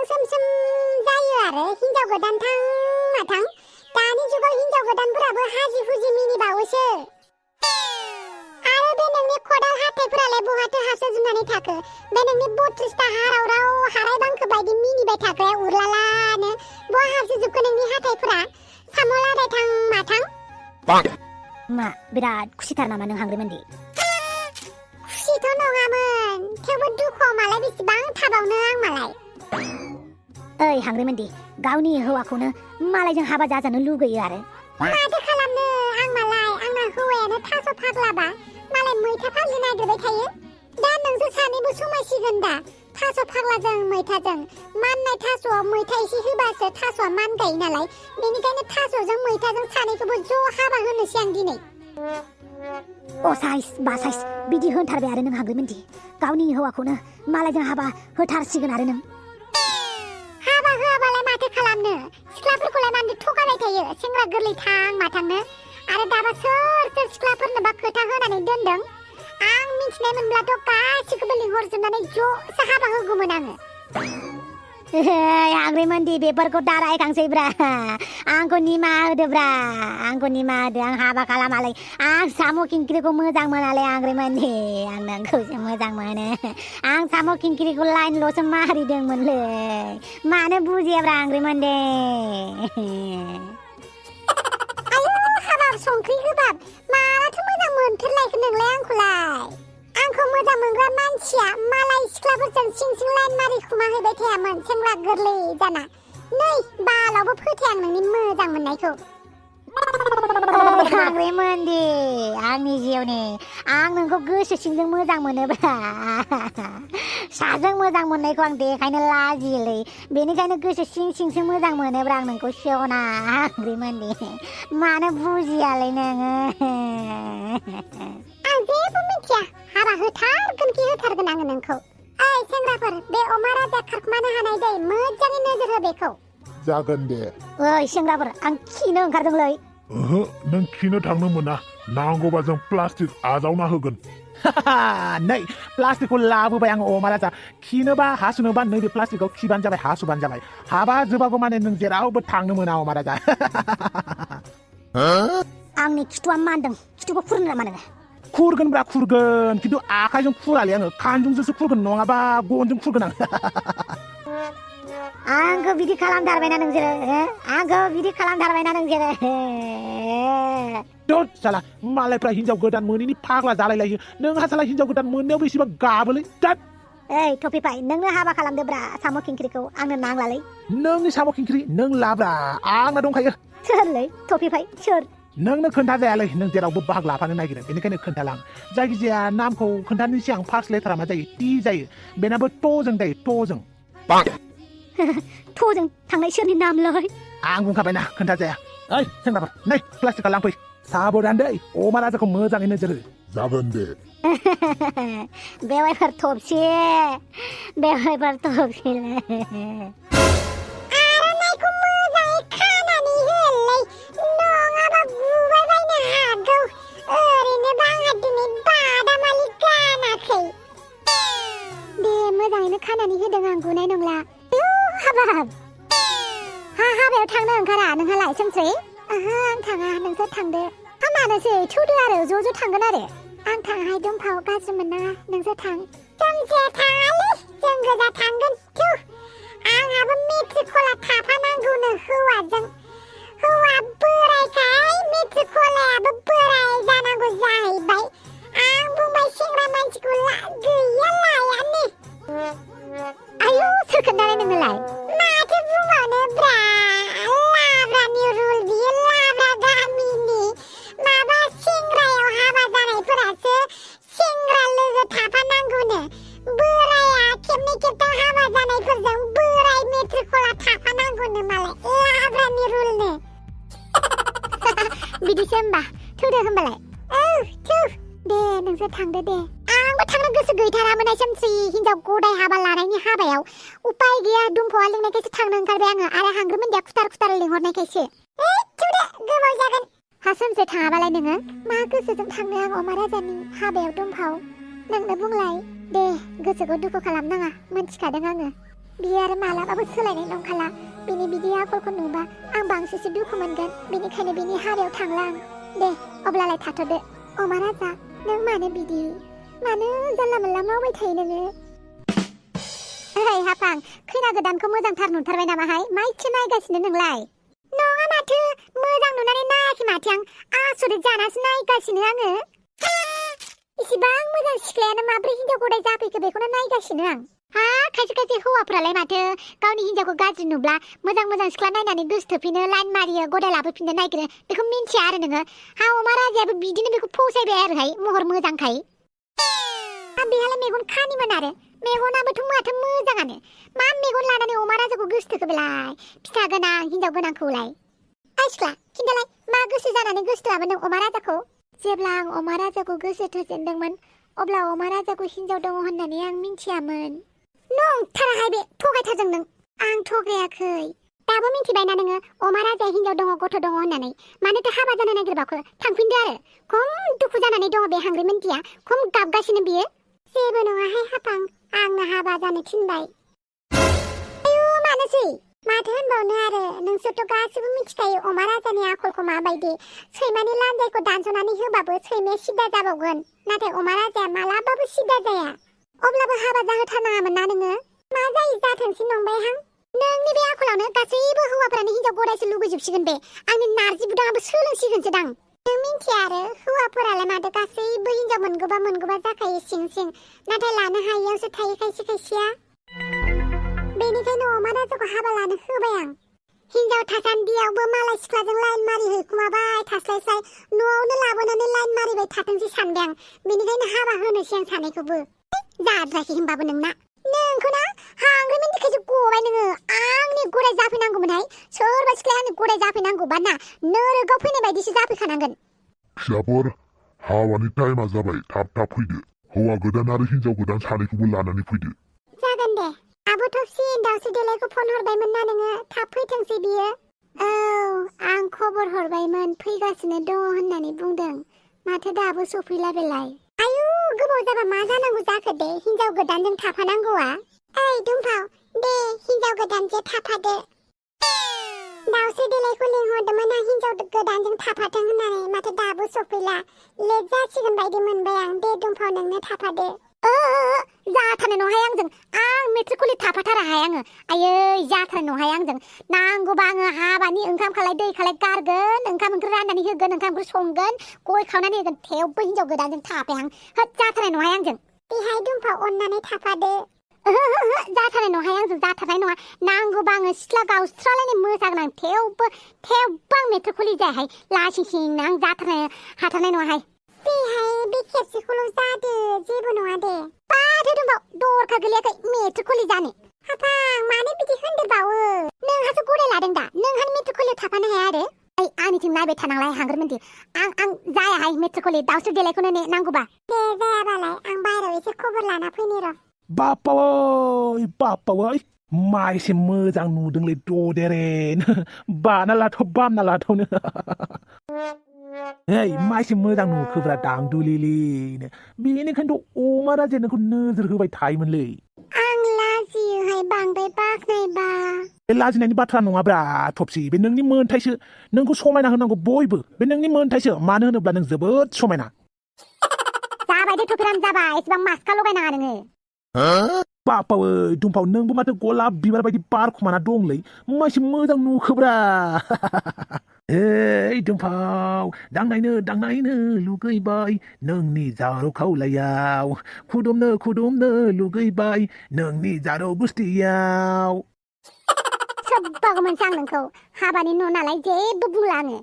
सोम जायो आरो हिनजाव गोदान थां माथां दानि जुगाव हिनजाव गोदानफोराबो हाजि हुजि मिनिबावोसो आरो बे नोंनि खदाल हाथायफोरालाय बहाथो हासोजोबनानै थाखो बे नोंनि 32टा हाराव हारायबांखो बायदि मिनिबाय थाग्राया उरलालानो बहा हासोजोबखो नोंनि हाथायफोरा साम' लादाय थां माथां मा बिराद खुसिथार नामा नों हांग्रिमोनदि खुसिथ' नङामोन थेवबो दुखुआव मालाय बेसेबां थाबावनो आं मालाय ओइ हांग्रिमोनदि गावनि हौवाखौनो मालायजों हाबा जाजानो लुगैयो आरो माथो खालामनो आं मालाय आंना हौवायानो थास' फाग्लाबा मालाय मैथा फाग्लि नागिरबाय थायो दा नोंसोर सानैबो समायसिगोन दा थास' फाग्लाजों मैथाजों माननाय थास'आव मैथा एसे होबासो थास'आ मान गायो नालाय बेनिखायनो थास'जों मैथाजों सानैखौबो ज' हाबा होनोसै आं दिनै असाइस बासाइस बिदि होनथारबाय आरो नों हांग्रिमोनदि गावनि हौवाखौनो मालायजों हाबा होथारसिगोन आरो नों हाबा होआबालाय माथो खालामनो सिख्लाफोरखौलाय मानो थगायबाय थायो सेंग्रा गोरलै थां माथांनो आरो दाबा सोर सिख्लाफोरनोबा खोथा होनानै दोनदों आं मिथिनाय मोनब्लाथ' गासिखौबो लिंहरजोबनानै ज'सो हाबा होगौमोन आङो हांग्रिमोनदि बेफोरखौ दा रायखांसैब्रा आंखौ निमाहा होदोब्रा आंखौ निमाहा होदो आं हाबा खालामालै आं साम' खिंख्रिखौ मोजां मोनालै हांग्रिमोनदि आं नोंखौसो मोजां मोनो आं साम' खिंख्रिखौ लाइनल'सो मारिदोंमोनलै मानो बुजियाब्रा हांग्रिमोनदि हाबाब संख्रि गोबाब मालाथो मोजां मोनथारलायखो नोंलाय आंखौलाय आंखौ मोजां मोनग्रा मानसिया मालाय सिख्लाफोरजों सिं सिं लाइन मारि खुमाहैबाय थायामोन सेंग्रा गोरलै जाना नै बालावबो फोथाया आं नोंनि मोजां मोननायखौ हांग्रिमोनदि आंनि जिउनि आं नोंखौ गोसो सिंजों मोजां मोनोब्रा साजों मोजां मोननायखौ आं देखायनो लाजियोलै बेनिखायनो गोसो सिं सिंसो मोजां मोनोब्रा आं नोंखौ सना हांग्रिमोनदि मानो बुजियालै नोङो आं जेबो मिथिया हाबा होथारगोन कि होथारगोन आङो नोंखौ ओइ सेंग्राफोर बे अमा राजा खारखुमानो हानाय दै मोजाङै नोजोर हो बेखौ जागोन दे ओइ सेंग्राफोर आं खिनो ओंखारदोंलै ओहो नों खिनो थांनो मोना नांगौबा जों प्लास्टिक आजावना होगोन नै प्लास्टिकखौ लाबोबाय आं अमा राजा खिनोबा हासुनोबा नैबे प्लास्टिकआव खिबानो जाबाय हासुबानो जाबाय हाबा जोबागौ माने नों जेरावबो थांनो मोना अमा राजा आंनि खिथुआ मानदों खिथुखौ खुरनो नामा नोङो खुरगोनब्रा खुरगोन खिन्थु आखाइजों खुरालै आङो खानजंजोंसो खुरगोन नङाबा गनजों खुरगोन आं आंखौ बिदि खालामथारबायना नोंसोरो आंखौ बिदि खालामथारबायना नोंसोरो दद साला मालायफ्रा हिनजाव गोदान मोनैनि फाग्ला जालायलायो नोंहा साला हिनजाव गोदान मोननायावबो एसेबां गाबोलै दाद ओइ टफिफाइ नोंनो हाबा खालामदोब्रा साम' खिंख्रिखौ आंनो नांलालै नोंनि साम' खिंख्रि नों लाब्रा आंना दंखायो सोरलै टफिफाइ सोर नोंनो खोन्थाजायालै नों जेरावबो बाहागो लाफानो नागिरो बेनिखायनो खोन्थालां जायखिजाया नामखौ खोन्थानोसै सिगां फार्स्ट लेटारा मा जायो टि जायो बेनाबो ट'जों जायो ट'जों थ'जों थांनाय सोरनि नामलै आं बुंखाबायना खोन्थाजाया ओइ सेंग्राफोर नै प्लास्टिकआ लांफै साबधान दै अमा राजाखौ मोजाङै नोजोर हो जागोन दे बेवाइफोर थबसे बेवाइफोर थबसेलै आर'नाइखौ मोजाङै खानानै होलै नङाबा गुबायबायनो हागौ ओरैनोबा आंहा दिनै बादामालि गानाखै दे मोजाङैनो खानानै होदों आं गुनाय नंला हाबाब हाबायाव थांनो ओंखारा नोंहालाय सोमस्रि ओहो आं थाङा नोंसोर थांदो मानोसै थौदो आरो ज' थांगोन आरो आं थांहाय दंफाव गाज्रि मोननाङा नोंसोर थां सोमस्रिया थाङालै जों गोजा थांगोन थौ आंहाबो मेट्रिकला थाफानांगौनो हौवाजों हौवा बोरायखाय मेट्रिकलायाबो बोराय जानांगौ जाहैबाय आं बुंबाय सेंग्रा मानसिखौ गैया लायानो आयौ सोर खोन्थानाय नोंनोलाय माथो बुंबावनो ब्रा लाब्रानि रुल बियो लाब्रा गामिनि माबा सेंग्रायाव हाबा जानायफोरासो सेंग्रा लोगो थाफानांगौनो बोराया खेबनै खेबथाम हाबा जानायफोरजों बोराय मेट्रिकला थाफानांगौनो मालाय लाब्रानि रुलनो बिदिसो होमबा थौदो होमबालाय थौ दे नोंसोर थांदो दे आंबो थांनो गोसो गैथारामोन सोमस्रि हिनजाव गदाय हाबा लानायनि हाबायाव उपाय गैया दुमफावआ लिंनायखायसो थांनो ओंखारबाय आङो आरो हांग्रिमोनदिया खुथार लिंहरनायखायसो थौदो गोबाव जागोन हा सोमस्रि थाङाबालाय नोङो मा गोसोजों थांनो आं अमा राजानि हाबायाव दुमफाव नोंनो बुंलाय दे गोसोखौ दुखु खालामनाङा मोनथिखादों आङो बियो आरो मालाबाबो सोलायनाय नंखाला बिनि बिदि आखलखौ नुबा आं बांसिनसो दुखु मोनगोन बेनिखायनो बिनि हाबायाव थांला आं दे अब्लालाय थाथ'दो अमा राजा नों मानो बिदि मानो जानला मोनला मावबाय थायो नोङो ओइ हाफां खैना गोदानखौ मोजांथार नुथारबाय नामाहाय माइथो नायगासिनो नोंलाय नङा माथो मोजां नुनानै नायाखै माथो आं आसरित जानासो नायगासिनो आङो इसिबां मोजां सिख्लायानो माब्रै हिनजाव गदाय जाफैखो बेखौनो नायगासिनो आं हा खायसे खायसे हौवाफोरालाय माथो गावनि हिनजावखौ गाज्रि नुब्ला मोजां सिख्ला नायनानै गोसोथोफिनो लाइन मारियो गदाय लाबोफिननो नागिरो बेखौ मिन्थिया आरो नोङो हा अमा राजायाबो बिदिनो बेखौ फसायबाय आरोहाय महर मोजांखाय बेहालाय मेगन खानिमोन आरो मेगनाबोथ' माथो मोजाङानो मा मेगन लानानै अमा राजाखौ गोसोथोखो बेलाय फिसा गोनां हिनजाव गोनांखौलाय ओइ सिख्ला खिन्थालाय मा गोसो जानानै गोसोथोआमोन नों अमा राजाखौ जेब्ला आं अमा राजाखौ गोसो थोजेनदोंमोन अब्ला अमा राजाखौ हिनजाव दङ होननानै आं मिन्थियामोन नंथाराहाय बे थगायथारदों नों आं थगायाखै दाबो मिन्थिबायना नोङो अमा राजाया हिनजाव दङ गथ' दङ होननानै मानोथो हाबा जानो नागिरबावखो थांफिनदो आरो खम दुखु जानानै दङ बे हांग्रि मोनथिया खम गाबगासिनो बियो जेबो नङाहाय हाफां आंनो हाबा जानो थिनबाय आयु मानोसै माथो होनबावनो आरो नोंसोरथ' गासिबो मिथिखायो अमा राजानि आखलखौ माबायदि सैमानि लान्जायखौ दानस'नानै होबाबो सैमाया सिदा जाबावगोन नाथाय अमा राजाया मालाबाबो सिदा जाया अब्लाबो हाबा जाहोथारनाङामोन ना नोङो मा जायो जाथोंसै नंबायहां नोंनि बे आखलावनो गासैबो हौवाफोरानो हिनजाव गदायसो लुगैजोबसिगोन बे आंनि नारजि बुदाङाबो सोलोंसिगोनसोदां नों मिन्थिया आरो हौवाफोरालाय माथो गासैबो हिनजाव मोनगोबा जाखायो सिं सिं नाथाय लानो हायियावसो थायो खायसे खायसेया बेनिखायनो अमा राजाखौ हाबा लानो होबाय आं हिनजाव थासान्दियावबो मालाय सिख्लाजों लाइन मारि हैखुमाबाय थास्लायस्लाय न'आवनो लाबोनानै लाइन मारिबाय थाथोंसै सानबाय आं बेनिखायनो हाबा होनोसै आं सानैखौबो जाद्रायाखै होनबाबो नोंना नोंखौना हांग्रि मोनदिखायसो गबाय नोङो आंनि गदाय जाफैनांगौमोनहाय सोरबा सिख्लाया आंनि गदाय जाफैनांगौबा ना नोरोगाव फैनाय बायदिसो जाफैखानांगोन फिसाफोर हाबानि टाइमा जाबाय थाब फैदो हौवा गोदान आरो हिनजाव गोदान सानैखौबो लानानै फैदो जागोन दे आब' थफसि दाउस्रि देलायखौ फन हरबायमोन ना नोङो थाब फैथोंसै बियो औ आं खबर हरबायमोन फैगासिनो दङ होननानै बुंदों माथो दाबो सफैला बेलाय आयु गोबाव जाबा मा जानांगौ जाखो दे हिनजाव गोदानजों थाफानांगौआ ओइ दुमफाव दे हिनजाव गोदानजों थाफादो दाउस्रि देलायखौ लिंहरदोंमोन आं हिनजाव गोदानजों थाफाथों होननानै माथो दाबो सफैला लेट जासिगोन बायदि मोनबाय आं दे दुमफाव नोंनो थाफादो जाथारनाय नङाहाय आंजों आं मेट्रिकुलि थाफाथाराहाय आङो आयै जाथारनाय नङाहाय आंजों नांगौबा आङो हाबानि ओंखाम खालाय दै खालाय गारगोन ओंखाम ओंख्रि राननानै होगोन ओंखाम ओंख्रि संगोन गय खावनानै होगोन थेवबो हिनजाव गोदानजों थाफाया आं होद जाथारनाय नङाहाय आंजों बेहाय दुमफाव अननानै थाफादो जाथारनाय नङाहाय आंजों जाथारनाय नङा नांगौबा आङो सिथ्ला गावस्रालायनाय मोजागोन आं थेवबो आं मेट्रिकुलि जायाहाय लासिं आं जाथारनो हाथारनाय नङाहाय बेहाय बे खेबसेखौल' जादो जेबो नङा दे बाथो दुमफाव दरखार गोलैयाखै मेट्रिकुलि जानो हाफां मानो बिदि होनदेरबावो नोंहासो गदाय लादों दा नोंहानो मेट्रिकुलियाव थाफानो हाया आरो ओइ आंनिथिं नायबाय थानांलाय हांग्रोमोनदि आं जायाहाय मेट्रिकुलि दाउस्रि देलायखौनो नांगौबा दे जायाबालाय आं बाहेरायाव एसे खबर लाना फैनि र' बाप्पावै मा एसे मोजां नुदोंलै ददेरेन बाना लाथ'नो ओइ मा एसे मोजां नुखोब्रा दांदुलिलिनो बेनिखायनोथ' अमा राजाया नोंखौ नोजोर होबाय थायोमोनलै आं लाजियोहाय बांद्राय बाख्नायबा बे लाजिनायनि बाथ्रा नङाब्रा थफसि बे नोंनि मोनथायसो नोंखौ समायना होनांगौ बयबो बे नोंनि मोनथायसो मानो होनोब्ला नों जोबोद समायना जाबाय दे थफिराम जाबाय एसेबां मास्का लगायनाङा नोङो बाप्पावै दुमफाव नोंबो माथो गलाब बिबार बायदि बारखुमाना दंलै मा एसे मोजां नुखोब्रा ओइ दुमफाव दांनायनो लुगैबाय नोंनि जारौ खावलायाव खुदुमनो लुगैबाय नोंनि जारौ गुस्थियाव सोब्बागौ मोनसै आं नोंखौ हाबानि न' नालाय जेबो बुंला आङो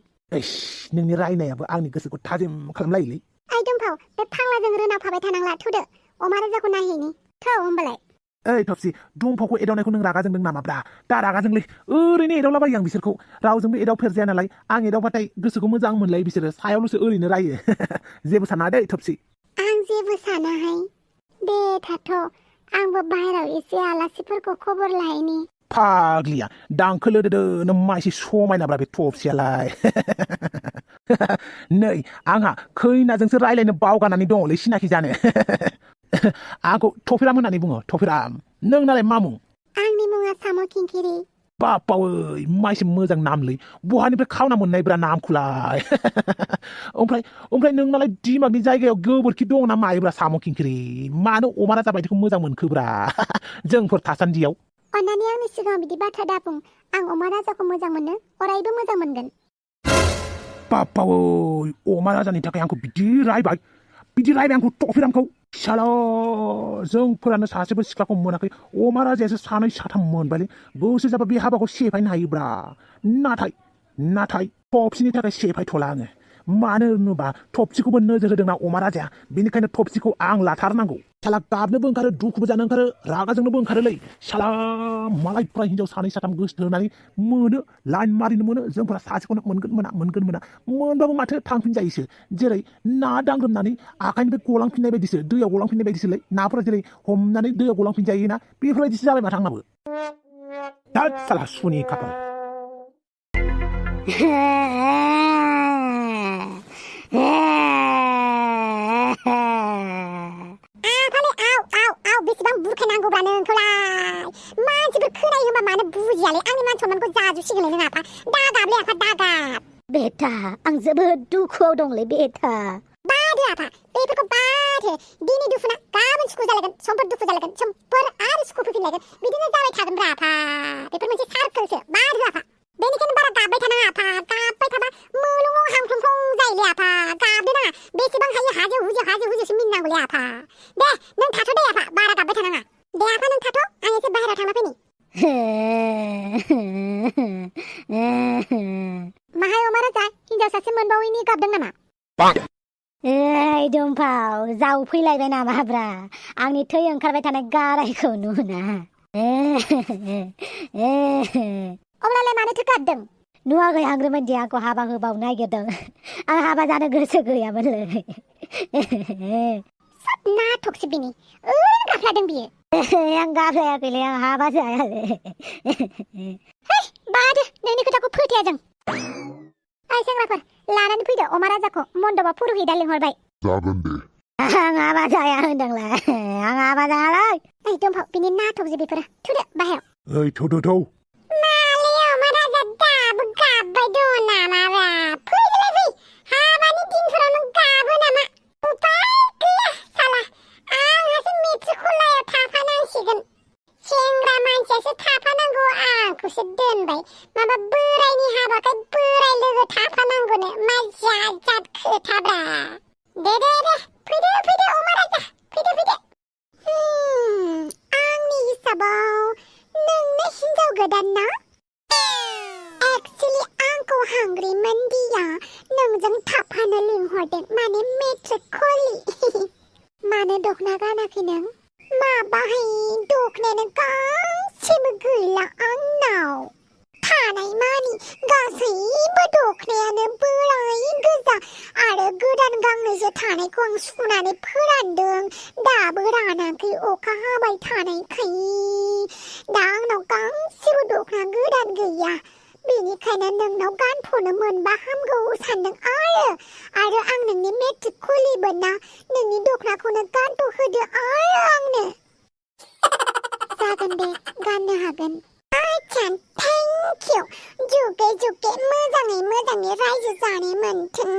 नोंनि रायनायाबो आंनि गोसोखौ थाजिम खालामलायोलै ओइ दुमफाव बे फांलाजों रोनाफाबाय थानांला थुदो अमा राजाखौ नायहैनि थौ होमबालाय ओइ थफसि दुमफावखौ एदावनायखौ नों रागा जोंदों नामाब्रा दा रागा जोंलै ओरैनो एदावलाबायो आं बिसोरखौ रावजोंबो एदावफेरजाया नालाय आं एदावबाथाय गोसोखौ मोजां मोनलायो बिसोरो सायावल'सो ओरैनो रायो जेबो साना दै थफसि आं जेबो सानाहाय दे थाथ' आंबो बाहेराव एसे आलासिफोरखौ खबर लाहैनि फाग्लिया दांखोलो दोनो मा एसे समायनाब्रा बे थफसियालाय नै आंहा खैनाजोंसो रायलायनो बावगारनानै दङलै सिनाखि जानो आंखौ थफिराम होननानै बुङो थफिराम नोंनालाय मा मुं आंनि मुङा साम' खिंखिरि बापावै माइसि मोजां नामलै बहानिफ्राय खावना मोननायब्रा नामखौलाय ओमफ्राय नोंनालाय दिमागनि जायगायाव गोबोरखि दं ना मायोब्रा साम' खिंखिरि मानो अमा राजा बायदिखौ मोजां मोनखोब्रा जोंफोर थासान्दियाव अन्नानै आंनि सिगाङाव बिदि बाथ्रा दाबुं आं अमा राजाखौ मोजां मोनो अरायबो मोजां मोनगोन बापावै अमा राजानि थाखाय आंखौ बिदि रायबाय आंखौ टफिरामखौ साला जोंफोरानो सासेबो सिख्लाखौ मोनाखै अमा राजायासो सानै साथाम मोनबायलै गोसो जाबा बे हाबाखौ सेफायनो हायोब्रा नाथाय थफसिनि थाखाय सेफायथ'ला आङो मानो होनोबा थफसिखौबो नोजोर होदोंना अमा राजाया बेनिखायनो थफसिखौ आं लाथारनांगौ साला गाबनोबो ओंखारो दुखुबो जानो ओंखारो रागा जोंनोबो ओंखारोलै साला मालायफ्रा हिनजाव सानै साथाम गोसो होनानै मोनो लाइन मारिनो मोनो जोंफोरा सासेखौनो मोनगोन मोना मोनबाबो माथो थांफिनजायोसो जेरै ना दांग्रोमनानै आखाइनिफ्राय गलांफिननाय बायदिसो दैयाव गलांफिननाय बायदिसोलै नाफोरा जेरै हमनानै दैयाव गलांफिनजायोना बेफोरबायदिसो जाबाय माथो आंनाबो दा साला सुनि खाफाल बेसेबां बुरखायनांगौब्रा नोंखौलाय मानसिफोर खोनायो होनबा मानो बुजियालै आंनि मान सनमानखौ जाजुसिगोनलै नों आफा दागाबलै आफा दागाब बेटा आं जोबोद दुखुआव दंलै बेटा बादो आफा बेफोरखौ बादो दिनै दुखुना गाबोन सुखु जालायगोन समफोर दुखु जालायगोन समफोर आरो सुखु फैफिनलायगोन बिदिनो जाबाय थागोनब्रा आफा बेफोर मोनसे सार्कोलसो बादो आफा बेनिखायनो बारा गाबबाय थानाङा आफा गाबबाय थाबा मोलुङाव हांख्रंख्रं जायोलै आफा गाबदो नाङा बेसेबां हायो हाजो हुजोसो मिनिनांगौलै आफा दे नों थाथ' दे आफा बारा गाबबाय थानाङा दे आफा नों थाथ' आं एसे बाहेरायाव थांना फैनि माहाय अमा राजा हिनजाव सासे मोनबावैनि गाबदों नामा ओइ दंफाव जावफैलायबाय नामाब्रा आंनि थै ओंखारबाय थानाय गारायखौ नुना अब्लालाय मानोथो गाबदों नुवाखै हाग्रोमोनदि आंखौ हाबा होबावनो नागिरदों आं हाबा जानो गोसो गैयामोनलै सब नाटकसो बिनि ओरैनो गाफ्लादों बियो आं गाफ्लायाखैलै आं हाबा जायालै बादो नोंनि खोथाखौ फोथाया जों ओइ सेंग्राफोर लानानै फैदो अमा राजाखौ मन्दपाव पुरुहिता लिंहरबाय जागोन दे आं हाबा जाया होनदोंलाय आं हाबा जायालै ओइ दंफाव बिनि नाटकसो बेफोरो थुदो बाहेराव ओइ थौ मालै अमा राजा दाबो गाबबाय दङ नामाब्रा फैदोलाय फै हाबानि दिनफोराव नों गाबो नामा उपाय गैया साला आंहासो मेट्रिक खलायाव थाफानांसिगोन सेंग्रा मानसियासो थाफानांगौ आंखौसो दोनबाय माबा बोरायनि हाबाखाय बोराय लोगो थाफानांगौनो मा जात खोथाब्रा दे फैदो अमा राजा फैदो आंनि हिसाबाव नोंनो हिनजाव गोदान ना एक्चुअली आंखौ हांग्रि मोनदिया नोंजों थाफानो लिंहरदों माने मेट्रिक खलि मानो दखना गानाखै नों माबाहाय दखनायानो गांसेबो गैला आंनाव थानाय मानि गासैबो दखनायानो बोराय गोजा आरो गोदान गांनैसो थानायखौ आं सुनानै फोरानदों दाबो रानाखै अखा हाबाय थानायखाय दा आंनाव गांसेबो दखना गोदान गैया बेनिखायनो नोंनाव गानथ'नो मोनबा हामगौ सानदों आरो आं नोंनि मेट्रिक खुलिबो ना नोंनि दखनाखौनो गानथ' होदो आंनो जागोन दे गाननो हागोन आच्छा थेंक इउ जुगे मोजाङै रायजो जानो मोन्थों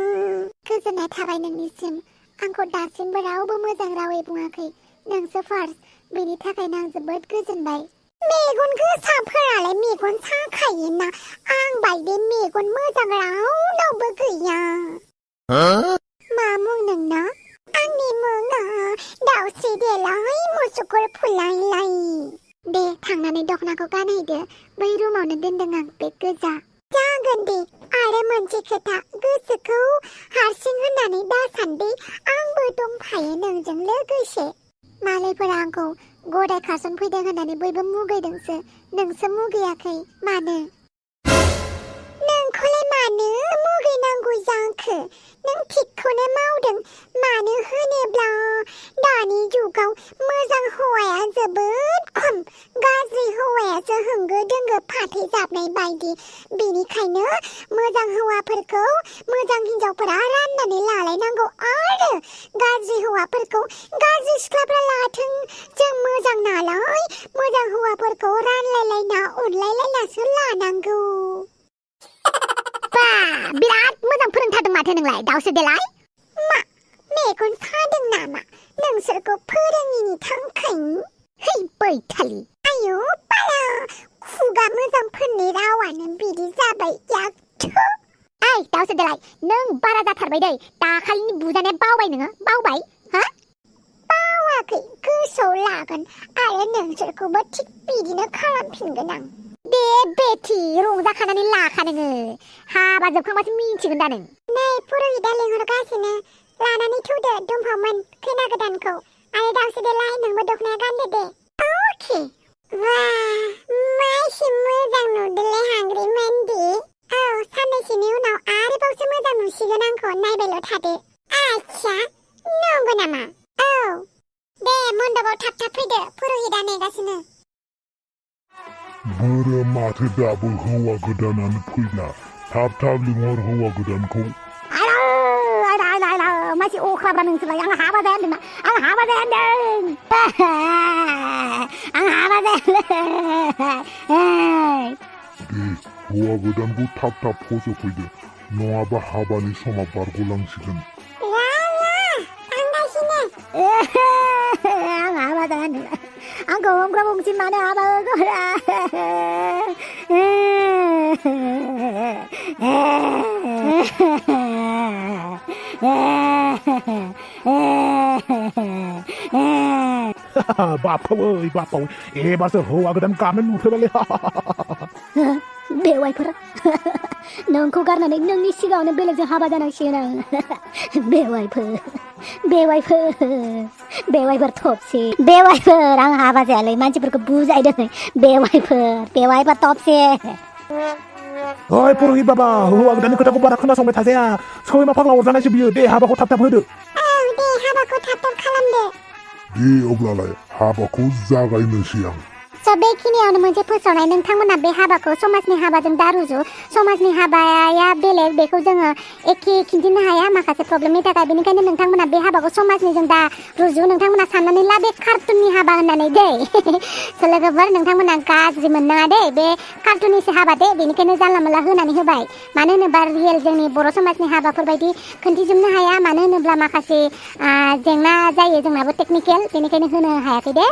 गोजोननाय थाबाय नोंनिसिम आंखौ दासिमबो रावबो मोजां रावै बुङाखै नोंसो फार्स्ट बेनि थाखायनो आं जोबोद गोजोनबाय मेगन गोसाफोरालाय मेगन साखायोना आं बायदि मेगन मोजां रावनावबो गैया मा मुं नोंना आंनि मुङा दाउस्रि देलाय मुसुगुर फुलायलाय दे थांनानै दखनाखौ गानहैदो बै रुमावनो दोनदों आं बे गोजा जागोन दे आरो मोनसे खोथा गोसोखौ हारसिं होननानै दासान्दि आंबो दंफायो नोंजों लोगोसे मालायफोरा आंखौ गदाय खासनफैदों होननानै बयबो मुगैदोंसो नोंसो मुगैयाखै मानो नोंखौलाय मानो मुगैनांगौ जाखो नों थिगखौनो मावदों मानो होनोब्ला दानि जुगाव मोजां हौवाया जोबोद खम गाज्रि हौवायासो होंगो दोंगो फाथै जाबनाय बायदि बेनिखायनो मोजां हौवाफोरखौ मोजां हिनजावफोरा राननानै लालायनांगौ आरो गाज्रि हौवाफोरखौ गाज्रि सिख्लाफ्रा लाथों जों मोजां नालाय नालाय मोजां हौवाफोरखौ रानलायलायना अनलायलायनासो लानांगौ बा बिराद मोजां फोरोंथारदों माथो नोंलाय दाउसो देलाय मा मेगन सादों नामा नोंसोरखौ फोरोङिनि थांखायनो है बैथालि आयौ बाला खुगा मोजांफोरनि रावानो बिदि जाबाय याक्थु ओइ दाउसो देलाय नों बारा जाथारबाय दै दाखालिनि बुजानाया बावबाय नोङो बावबाय हा बावाखै गोसोआव लागोन आरो नोंसोरखौबो थिग बिदिनो खालामफिनगोन आं दे बेथि रंजाखानानै लाखा नोङो हाबा जोबखांबासो मिन्थिगोन दा नों नै पुरहिता लिंहरगासिनो लानानै थौदो दंफांमोन खैना गोदानखौ आरो दाउसो देलाय नोंबो दख'ना गानदो दे अके मासे मोजां नुदोलै हांग्रि मानदि औ साननैसोनि उनाव आरोबावसो मोजां नुसिगोन आंखौ नायबायल' थादो आच्छा नंगौ नामा औ दे मन्दपाव थाब थाब फैदो पुरहिता नेगासिनो बोरो माथो दाबो हौवा गोदानानो फैला थाब थाब लिंहर हौवा गोदानखौ मासे अख्राब्रा नोंसोरलाय आं हाबा जाया होनदोंना आं हाबा जाया होनदों आं हाबा जाया दे हौवा गोदानखौ थाब थाब फज'फैदो नङाबा हाबानि समा बारग'लांसिगोन आं हाबा जाया होनदों आंखौ हमग्रा बंसि मानो हाबा होगोरा बापावै एबारसो हौवा गोदान गाबनो नुफैबायलै बेवाइफोर नोंखौ गारनानै नोंनि सिगाङावनो बेलेगजों हाबा जानांसिगोन आं बेवाइफोर थबसे बेवाइफोर आं हाबा जायालै मानसिफोरखौ बुजायदों बेवाइफोर थबसे ओइ पुरहित बाबा हौवा गोदाननि खोथाखौ बारा खोनासंबाय थाजाया सैमा फाग्ला अरजानायसो बियो दे हाबाखौ थाब थाब होदो औ दे हाबाखौ थाब थाब खालामदो दे अब्लालाय हाबाखौ जागायनोसै आं बेखिनियावनो मोनसे फोसावनाय नोंथांमोना बे हाबाखौ समाजनि हाबाजों दा रुजु समाजनि हाबाया बेलेग बेखौ जोङो एखे खिन्थिनो हाया माखासे प्रब्लेमनि थाखाय बेनिखायनो नोंथांमोना बे हाबाखौ समाजनिजों दा रुजु नोंथांमोना साननानै ला बे कार्टुननि हाबा होननानै दै लोगोफोर नोंथांमोना गाज्रि मोननाङा दे बे कार्टुननिसो हाबा दे बेनिखायनो जानला मोनला होनानै होबाय मानो होनोबा रियेल जोंनि बर' समाजनि हाबाफोरबायदि खोन्थिजोबनो हाया मानो होनोब्ला माखासे जेंना जायो जोंनाबो टेकनिकेल बेनिखायनो होनो हायाखै दे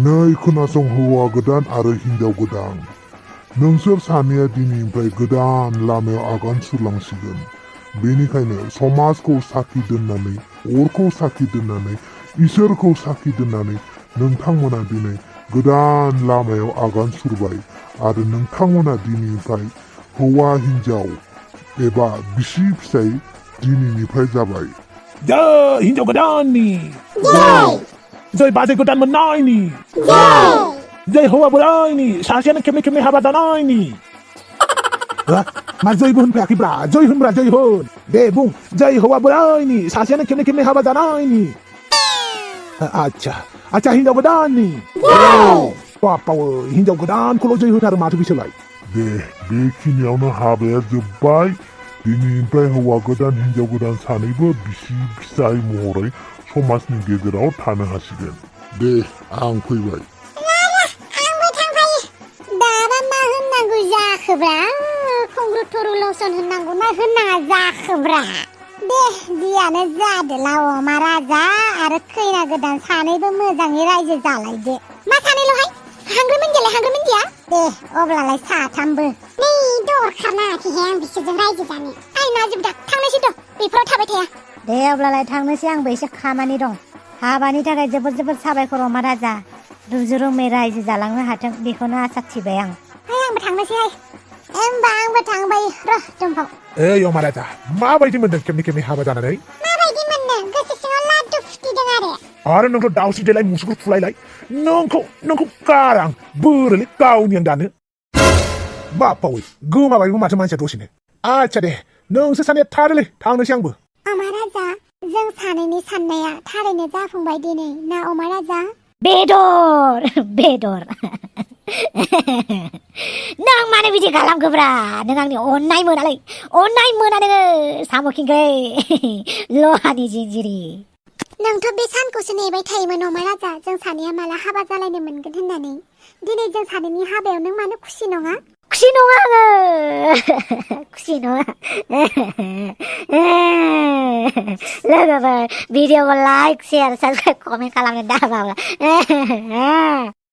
नै खोनासं हौवा गोदान आरो हिनजाव गोदान नोंसोर सानैया दिनैनिफ्राय गोदान लामायाव आगान सुरलांसिगोन बेनिखायनो समाजखौ साखि दोननानै अरखौ साखि दोननानै इसोरखौ साखि दोननानै नोंथांमोना दिनै गोदान लामायाव आगान सुरबाय आरो नोंथांमोना दिनैनिफ्राय हौवा हिनजाव एबा बिसि फिसाय दिनैनिफ्राय जाबाय जय हिनजाव गोदाननि जय बाजै गोदान मोननायनि जय हौवा बोरायनि सासेयानो खेबनै खेबनै हाबा जानायनि मा जयबो होनफायाखैब्रा जय होनब्रा जय होन दे बुं जय हौवा बोरायनि सासेयानो खेबनै खेबनै हाबा जानायनि आच्छा हिनजाव गोदाननि बापावै हिनजाव गोदानखौल' जय होथारो माथो बिसोरलाय दे बेखिनियावनो हाबाया जोब्बाय दिनैनिफ्राय हौवा गोदान हिनजाव गोदान सानैबो बिसि फिसाय महरै समाजनि गेजेराव थानो हासिगोन दे आं फैबाय आंबो थांफायो दाबा मा होननांगौ जाखोब्रा कंग्रेचुलेसन होननांगौ ना होननाङा जाखोब्रा दे जियानो जादोला अमा राजा आरो खैना गोदान सानैबो मोजाङै रायजो जालायदो मा सानैल'हाय हांग्रोमोनदिया दे अब्लालाय साथामबो नै दरखार नाङाखैहाय आं बिसोरजों रायजो जानो आइ नाजिबदा थांनोसै थ' बेफोराव थाबाय थाया दे अब्लालाय थांनोसै आंबो एसे खामानि दं हाबानि थाखाय जोबोद साबायखर अमा राजा रुजु रुमै रायजो जालांनो हाथों बेखौनो आसा थिबाय आं आंबो थांनोसैहाय होमबा आंबो थांबाय र' दंफां ओइ अमा राजा माबायदि मोनदों खेबनै हाबा जानानै माबायदि मोनदों गोसो सिङाव लादु फुटिदों आरो नोंथ' दाउस्रि देलाय मुसुगुर फुलायलाय नोंखौ गारां बोरोलै गावनि आं दानो बापावै गोमाबायबो माथो मानसिया दसेनो आच्छा दे नोंसोर सानैया थारोलै थांनोसै आंबो अमा राजा जों सानैनि साननाया थारैनो जाफुंबाय दिनै ना अमा राजा बेदर नों मानो बिदि खालामखोब्रा नों आंनि अननाय मोना नोङो साम' खिंख्रै लहानि जिन्जिरि नोंथ' बे सानखौसो नेबाय थायोमोन अमा राजा जों सानैया माला हाबा जालायनो मोनगोन होननानै दिनै जों सानैनि हाबायाव नों मानो खुसि नङा खुसि नङा आङो खुसि नङा लोगोफोर भिडिअखौ लाइक शेयार साबसक्राइब कमेन्ट खालामनो दाबाव